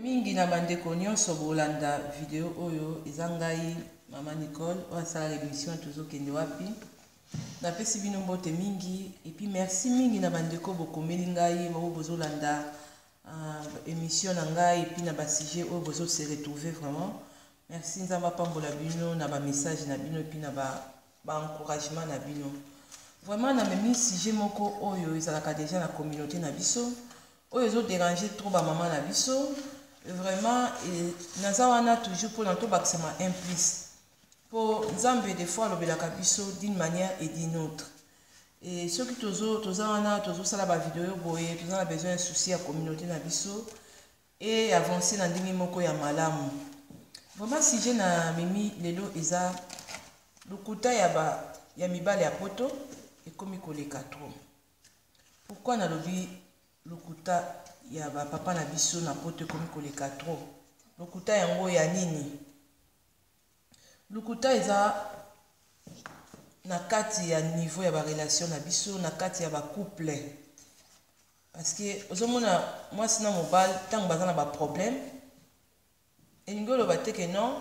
Mingi na bandeko nyonso bolanda video oyo, eza ngai Mama Nicole oyo asalaka émission Tozokende Wapi. Napesi bino mbote mingi et puis merci mingi na bandeko bokomeli ngai bao bozolanda émission na ngai et puis na basujet oyo bozo se retrouver. Vraiment merci, Nzambe apambola bino na bamessage na bino et puis na baencouragement na bino. Vraiment, namemi sujet moko oyo ezalaka déjà na communauté na biso, oyo ezodéranger trop bamama na biso. Vraiment, naza wana toujours mpona tobakisama un plus, mpo Nzambe des fois alobelaka biso d'une manière et d'une autre. E soki toza wana, tozosala bavideo boye, toza na besoin ya souci ya communauté na biso e avance na ndenge moko ya malamu. Vraiment, sujet na memi lelo eza lokuta ya mibale ya poto ekomi koleka trop. Pourquoi nalobi lokuta ya bapapa na biso na poto ekomi koleka trop? Lokuta yango ya nini? Lokuta eza na kati ya niveau ya barelation na biso, na kati ya bacouple, parce que ozomona mwasi na mobali, ntango baza na baproblème, elingi oloba te ke non,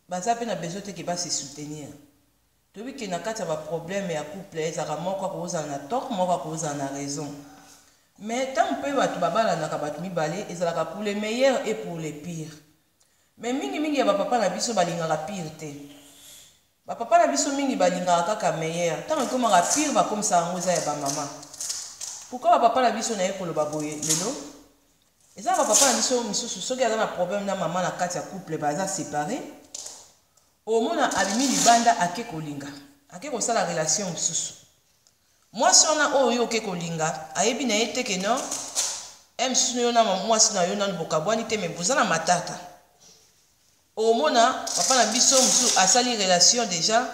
baza mpe na besoin te ke base soutenir. Toyebi ke na kati ya baproblème ya couple, ezalaka moko akozala na tort, moko akozala na raison. Mais ntango mpe bato babalanaka, bato mibale, ezalaka pour le meilleur et pour le pire. Mais mingimingi ya bapapa na biso balingaka pire te. Bapapa na biso mingi balingaka kaka meilleur. Ntango ekomaka pire, bakomisaka yango eza ya bamama. Pourquoi bapapa na biso naye koloba boye lelo? Eza na bapapa na biso misusu, soki aza na problème na mama na kati ya couple, baza séparé, omona abimi libanda, ake kolinga, ake kosala relation mosusu. Mwasi wana oyo yo oke kolinga, ayebi na ye te ke non, e mosusu yo na mwasi na yo nanu bokabwani te, mais boza na matata. Omona papa na biso mosusu asali relation déjà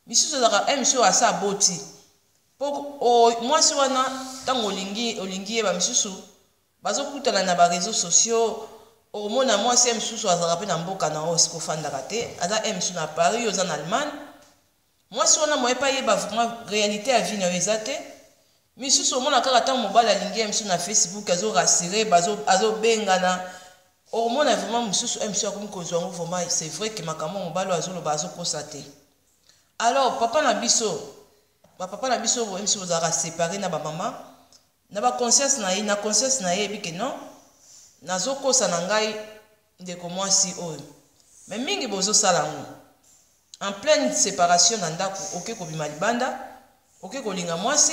misusu, ezalaka e mosusu asa aboti, mpo mwasi wana ntango olingi, olingi ye, bamisusu bazokutana na baréseaux sociaux. Okomona mwasi ye mosusu azalaka mpe na mboka na oyo esika ofandaka te, aza ye mosusu na Paris, oza na Allemagne. Mwasi wana moye mpe ayeba vraiment réalité ya vie na yo eza te. Misusu omona kaka ntango mobali alingi ye mosusu na Facebook, azorassurer, azobengana. Okomona vraiment mosusu ye mosusu akomi kozwa yango. Vraiment, c'est vrai ke makambo mobali oyo azoloba, azokosa te. Alors papa na biso, bapapa na biso boye mosusu bozalaka séparé na bamama, na baconscience na ye, na conscience na ye, yebi ke non, nazokosa na ngai ndeko mwasi oyo. Mais mingi bozosala yango en pleine séparation na ndako, oke kobima libanda, oke kolinga mwasi,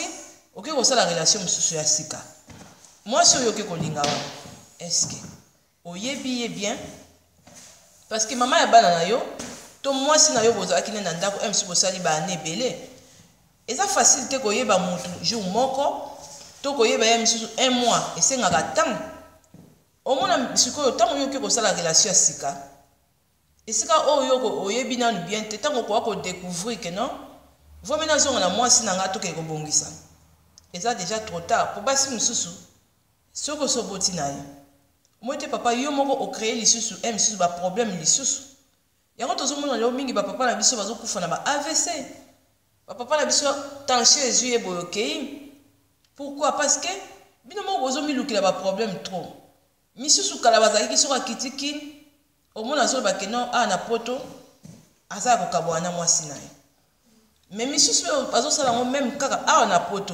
oke kosala relation mosusu ya sika. Mwasi oyo oke kolinga wana, est-ce oyebi ye bien? Parce que mama ya bana na yo to mwasi na yo bozalaki nde na ndako, msi bosali baane ebele, eza facile te koyeba motu jour moko to koyeba ye misusu un mois, esengaka temps. Omona sikoyo, ntango yo oke kosala relation ya sika esika oyo yo oyebi nanu bien te, ntango okoka kodécouvrir ke non, vomi nazonga na mwasi na ngai, tokee kobongisa, eza déjà trop tard. Po basi mosusu, soki osi oboti na ye, omoi te papa, yo moko ocréer lisusu e misusu baproblème lisusu. Yango tozomona lelo mingi bapapa na biso bazokufa na ba AVC. Bapapa na biso, tension ezwi ye boye, okei. Pourquoi? Parce que bino moko bozomilukela baproblème trop. Misusu kala bazalaki, soki akiti Kini, omona azoloba ke non, awa na poto aza ya kokabwana na mwasi na ye. Mais misusu oyo bazosala yango même kaka awa na poto,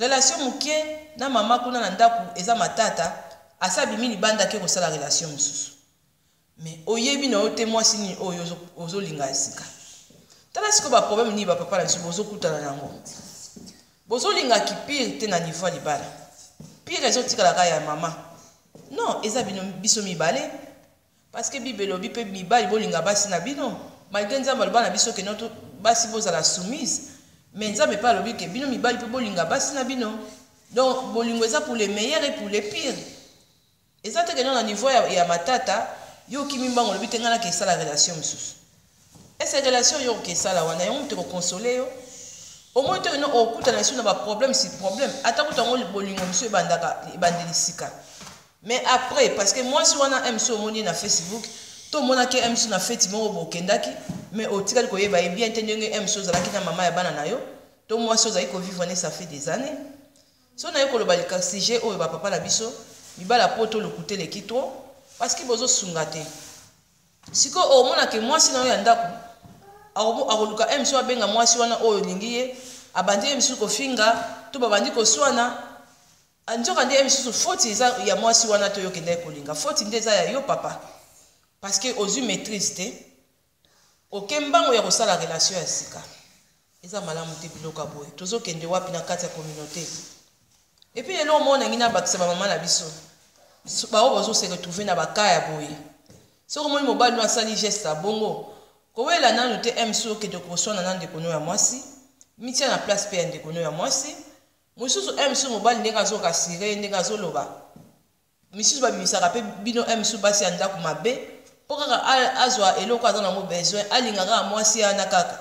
relation moke na mama kuna na ndako eza matata, asa abimi libanda, ake kosala relation mosusu. Mais oyebi na yo te mwasi nini oyo ozolinga ya sika. Tala sikoyo baproblème nini bapapa na biso bozokutana na yango. Bozolingaki pire te na niveau ya libala, pire ezotikalaka ya mama. Non, eza bino biso mibale, parce que Bible elobi mpe mibali bolinga basi na bino. Malgré Nzambe aloba na biso ke non, basi bozala soumise, mais Nzambe mpe alobi ke bino mibali mpe bolinga basi na bino. Donc bolingo eza pour le meilleur et pour le pire. Eza te ke non, na niveau ya matata, yo okimi mbango, olobi te ngai nake esala relation mosusu. Ese relation yo okoki esala wana, yango moto ekoconsoler yo? Omoni te no okutana lisusu na baproblème si problème, ata kuta yango bolingo mosusu ebandaka ebandeli sika. Mais après, parce que mwasi wana mc omoni ye na Facebook to omonaki mc na feti moko bokendaki, mais otikali koyeba ye bien te, ndenge mc ozalaki na mama ya bana na yo to mwasi ozalaki kovivre ne, ça fait des années. So naye koloba lika sujet oyo, bapapa na biso Mibali ya poto lokuta eleki trop parce que bozo sunga te. Sikoyo omona ke mwasi na yo ya ndako akoluka ye mosusu abenga mwasi wana oyo olingi ye, abandi ye mosusu kofinga to babandi koswana. Nzoka nde ye mosusu faute eza ya mwasi wana te oyo okendaki kolinga, faute nde eza ya yo papa parce que ozwi maitrise te, oke mbango ya kosala relation ya sika. Eza malamu te biloko ya boye. Tozokende wapi na kati ya communauté? Et puis lelo omona ngi nabakisa ba mama na biso baoyo bazo se retrouver na ba cas ya boye. Soki omoni mobali no asali geste ya bongo, kowela nanu te MC okende koswana na ndeko no ya mwasi, mitia na place pe ya ndeko no ya mwasi. Mosusu MC mobali ndenge azo rassurer ye, ndenge azoloba. Misusu babimisaka pe bino MC basi ya ndaku mabe po kaka azwa eloko aza nango besoin, alinga kaka mwasi yana kaka.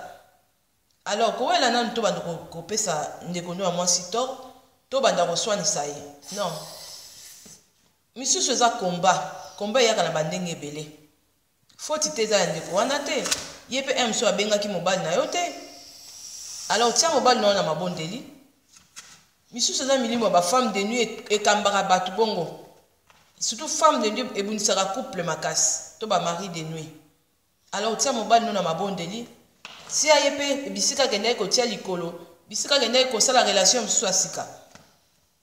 Alors kowela nanu tobanda kopesa ndeko no ya mwasi tort, tobanda koswanisa ye. Non. Misusu eza combat, combat eyaka na ba ndenge ebele. Faute te eza ya ndeko wana te, ye pe MC abengaki mobali na yo te. Alors tia mobali na yo na mabondeli. Misusu eza milimo ya ba femme de nuit ekambaka batu bongo. Surtout femme de nuit ebundisaka couple makasi to ba mari de nuit. Alors tia mobali no na mabondeli, tia ye pe bisika akendaki kotia likolo, bisika akendaki kosala relation mosusu ya sika.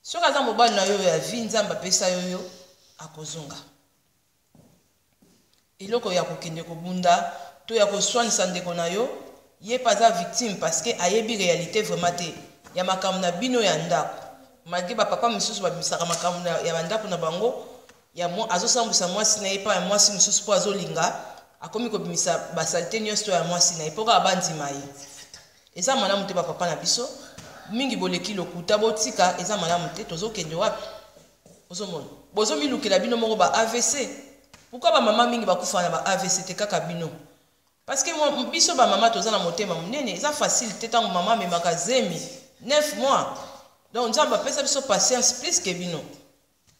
Soki aza mobali na yo ya vie Nzambe apesa yo yo, akozonga. Eloko ya kokende kobunda to ya koswanisa ndeko na yo, ye pe aza victime parce que ayebi realite vraiment te ya makambo na bino ya ndaku. Malgre ba papa misusu babimisaka makambo ya ba ndaku na bango, ya azosambwisa mwasi na ye epai ya mwasi mosusu mpo azolinga, akomi kobimisa ba salite nyonso ya mwasi na ye mpo kaka bandima ye. Eza malamu te ba papa na biso mingi boleki lokuta, botika, eza malamu te. Tozokende wapi? Ozomona bozomilukela bino moko ba AVC. Pourquoi ba mama mingi bakufa na ba AVC te kaka bino? Parce que biso ba mama toza na motema monene, eza facile te tango mama amemaka zemi 9 mois. Donc Nzambe apesa biso patience plus que bino.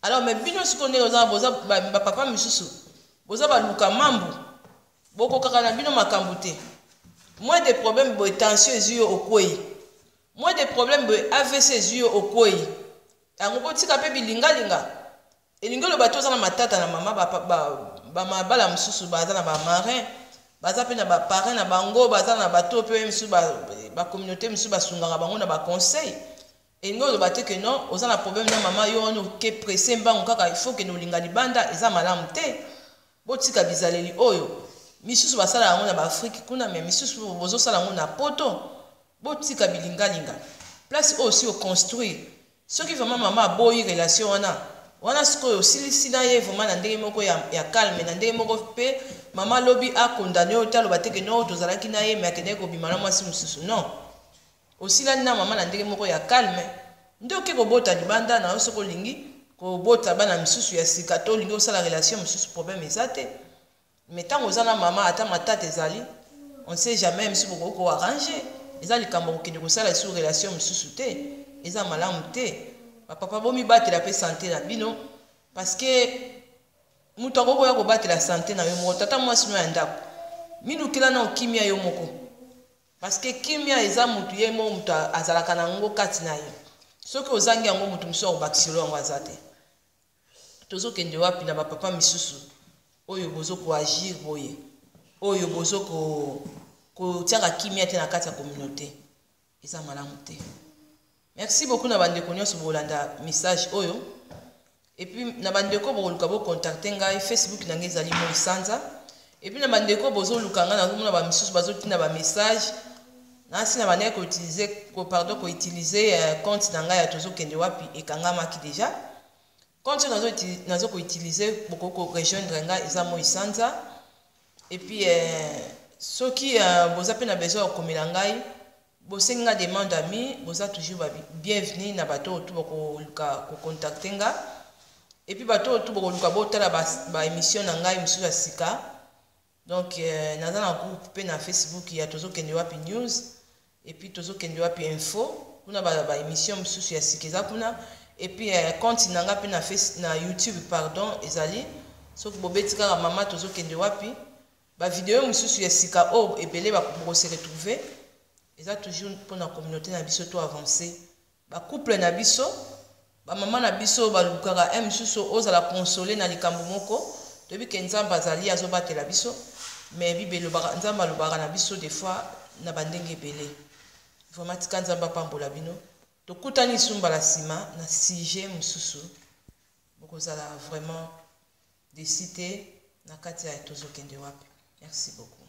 Alors mais bino sikoyo ndenge boza, boza ba papa misusu boza baluka mambu, bokokaka na bino makambo te. Moins de problème boye tension ezwi yo okwei, moins de problème boye AVC ezwi yo okwei. Yango botika pe bilingalinga. Elingi oloba te oza na matata na mama, ba mabala mosusu baza na ba marin, baza pe na ba parrain na bango, baza na bato pe mosusu ba communauté mosusu basungaka bango na ba conseil. Elingi oloba te que non oza na problème na mama yo wana oke presse mbangu kaka il faut okende olinga libanda, eza malamu te. Botika bizaleli oyo. Misusu basala yango na ba Afrique kuna mais misusu bozosala yango na poto. Botika bilingalinga. Place oyo osi o construire, soki vraiment mama aboyi relation wana, wana sikoyo osilisi na ye vraiment na ndenge moko ya calme, na ndenge moko pe mama lobi a condamner yo te, aloba te que non tozalaki na ye mais akendaki kobima na mwasi mosusu. Non. Osilani na mama na ndenge moko ya calme, nde oke kobota libanda na yo soki olingi kobota bana misusu ya sika to olingi osala relation mosusu, problème eza te. Mais tango oza na mama ata matata ezali, on ne sait jamais, misusu bokoki ko arranger. Eza likambo ya kokende kosala lisusu relation mosusu te, eza malamu te. Ba papa bomibatela pe sante na bino parce que moto akoki koya kobatela sante na yo moko, tata mwasi no ya ndako, milukela nao kimia yo moko. Parce que kimia eza mutu ye moko mutu azalaka na yango kati na ye. Soki ozangi yango mutu mosusu akobakisela yango aza te. Tozokende wapi na ba papa misusu oyo bozo ko agir boye, oyo bozo ko kotiaka kimia te na kati ya communauté? Eza malamu te. Merci beaucoup na bandeko nyonso bokolanda message oyo. Et puis na bandeko bokoluka bo contacter ngai, Facebook na ngai ezali Moi Sanza. Et puis na bandeko bozoluka ngai, nazomona ba misusu bazotinda ba message. Nasi na bandaki ko utiliser, ko pardon, ko utiliser compte na ngai ya tozokende wapi ekangamaki déjà. Compte oyo nazo ko utiliser, bokoki ko rejoindre ngai, eza Moi Sanza. Et puis soki boza pe na besoin ya kokomela ngai, bosengi nga demande ami, boza toujours ba bienvenue na bato oyo tout bokoluka ko contacter nga. Et puis bato oyo tout bokoluka botala ba émission na ngai mosusu ya sika. Donc naza na groupe pe na Facebook ya tozokende wapi news et puis tozokende wapi info, kuna ba émission mosusu ya sika eza kuna. Et puis compte na nga pe na face, na YouTube pardon ezali, soki bobeti kaka mama tozokende wapi, ba video mosusu ya sika oyo ebele boko se retrouver. Eza toujours pona communauté na biso to avancer, ba couple na biso. Ba mama na biso balukaka un mosusu ozala console na likambo moko. Toyebi ke Nzambe azali, azobatela biso, mais Bible elobaka, Nzambe alobaka na biso des fois na bandenge ebele. Vraiment, tika Nzambe apambola bino. Tokutani lisusu mbala nsima na sujet mosusu. Bokozala vraiment déçus te na kati ya Tozokende Wapi. Merci beaucoup.